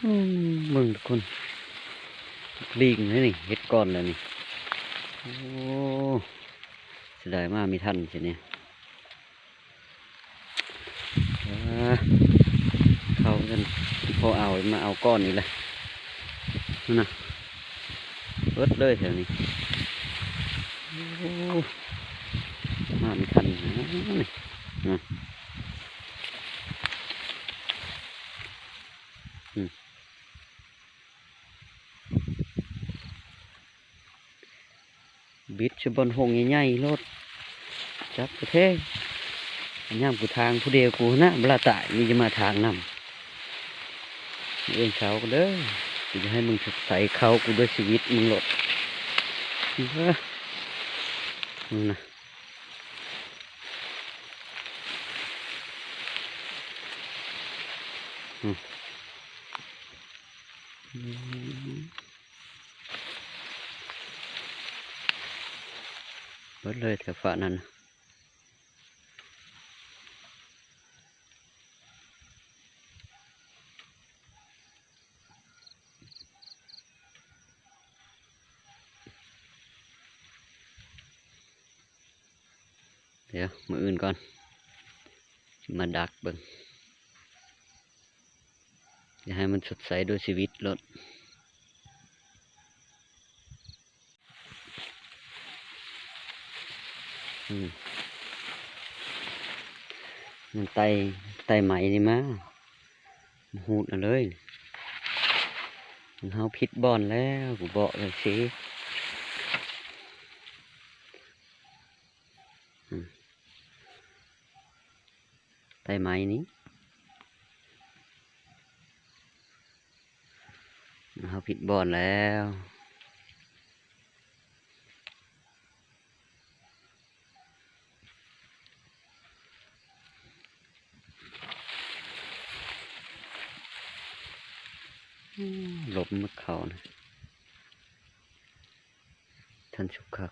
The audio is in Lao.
ອືມ ເບິ່ງທຸກຄົນ ລີງເລີຍນີ້ ເຮັດກ່ອນແລ້ວນີ້. ໂອ້ ເສຍດາຍມາບໍ່ທັນຊິນີ້. ອ່າ ເຂົ້າກັນ ພໍເອົາ ມາເອົາກ້ອນນີ້ແຫຼະ ນັ້ນນະ ເບິດເລີຍແຖວນີ້. ໂອ້ ມາບໍ່ທັນນະນີ້ ອືມ ອືມ. ບິດໃສ່ບ່ອນໂຮງໃຫຍ່ໆໂລດ ຈັບກະແທກ ຍາມກູທາງຜູ້ດຽວກູຫັ້ນນະ ບໍ່ລະຕາຍ ມີຈະມາທາງນຳ. ເອີ້ນເຂົາເດີ ກູຈະໃຫ້ມຶງໃສ່ເຂົາກູດ້ວຍຊີວິດມຶງໂລດ. ເອີ ມຶງນະ ອືມ ອືມ. ເບິດເລີຍແຖວຟາກນັ້ນ. ດຽວມື້ອື່ນກ່ອນ ຊິມາດັກເບິ່ງ ຢາກໃຫ້ມັນສົດໃສດ້ວຍຊີວິດໂລດ. ອືມ ມັນໄຕ່ ໄຕ່ໄມ້ນີ້ມາ ມາຮູດເອົາເລີຍ. ເຮົາຜິດບ່ອນແລ້ວ ກູບອກຈັ່ງຊີ້. ອືມ ໄຕ່ໄມ້ນີ້ ເຮົາຜິດບ່ອນແລ້ວ. ອືມ ລົມໝົດເຂົານະ. ທັນສຸກຄັກ